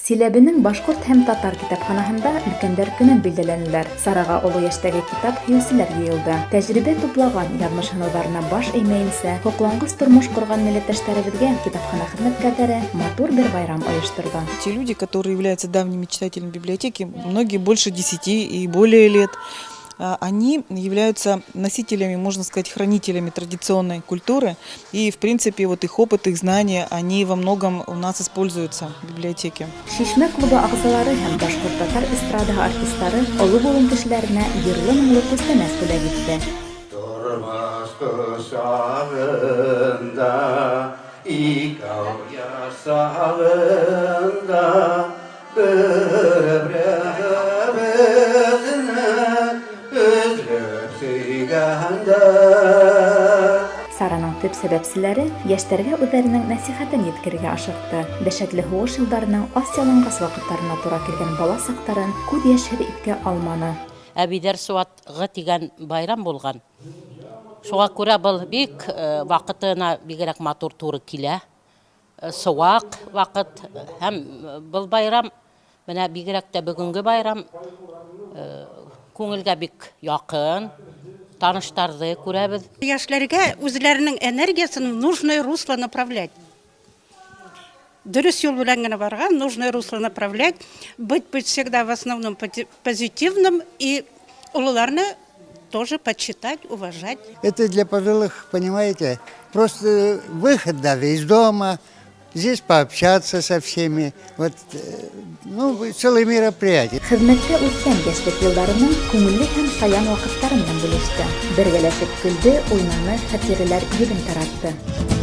Силәбенең башҡорт һәм татар китапханаһында өлкәндәр көнөн билдәләнеләр. Сараға оло йәштәге китап һөйөүселәр йыйылды. Тәжрибә туплаган, яҙмыш һынауҙарына баш эймәйенсә, һоҡланғыс тормош ҡорған милләттәштәребеҙгә китапхана хеҙмәткәрҙәре матур бер байрам ойошторҙо. Те люди, которые являются давними читателями библиотеки, многие больше 10 и более лет, они являются носителями, можно сказать, хранителями традиционной культуры. И, в принципе, вот их опыт, их знания, они во многом у нас используются в библиотеке. Шишмә клубы ағзалары һәм башҡорт-татар эстрада артистары оло быуын кешеләренә йырлы-моңло күстәнәс бүләк итте. Тормош ҡосағында, икәү ясағында, бер-беребеҙҙе өҙөлөп һөйгәндә. Сараның төп сәбәпселәре йәштәргә үҙҙәренең нәсихәтен еткерергә ашыҡты. Дәһшәтле һуғыш йылдарының ас-яланғас ваҡыттарына тура килгән бала саҡтарын күҙ йәшһеҙ иҫкә алманы. Әбейҙәр сыуағы тигән байрам булған. Шуға күрә был бик ваҡытына бигерәк матур туры килә. Сыуаҡ ваҡыт һәм был байрам менә бигерәк тә бөгөнгө байрам күңелгә бик яҡын, таныштарҙы күрәбеҙ. Йәштәргә үҙҙәренең энергиясын в нужное русло направлять. Дөрөҫ юл белән генә барған, нужное русло направлять, быть всегда в основном позитивным и ололарны тоже почитать, уважать. Это для пожилых, понимаете, просто выход даже из дома, здесь пообщаться со всеми. Вот, ну, целое мероприятие. Хеҙмәттә үткән йәшлек йылдарының күңелле һәм шаян ваҡыттары менән бүлеште. Бергәләшеп көлдө, уйнаны, хәтирәләр ебен таратты.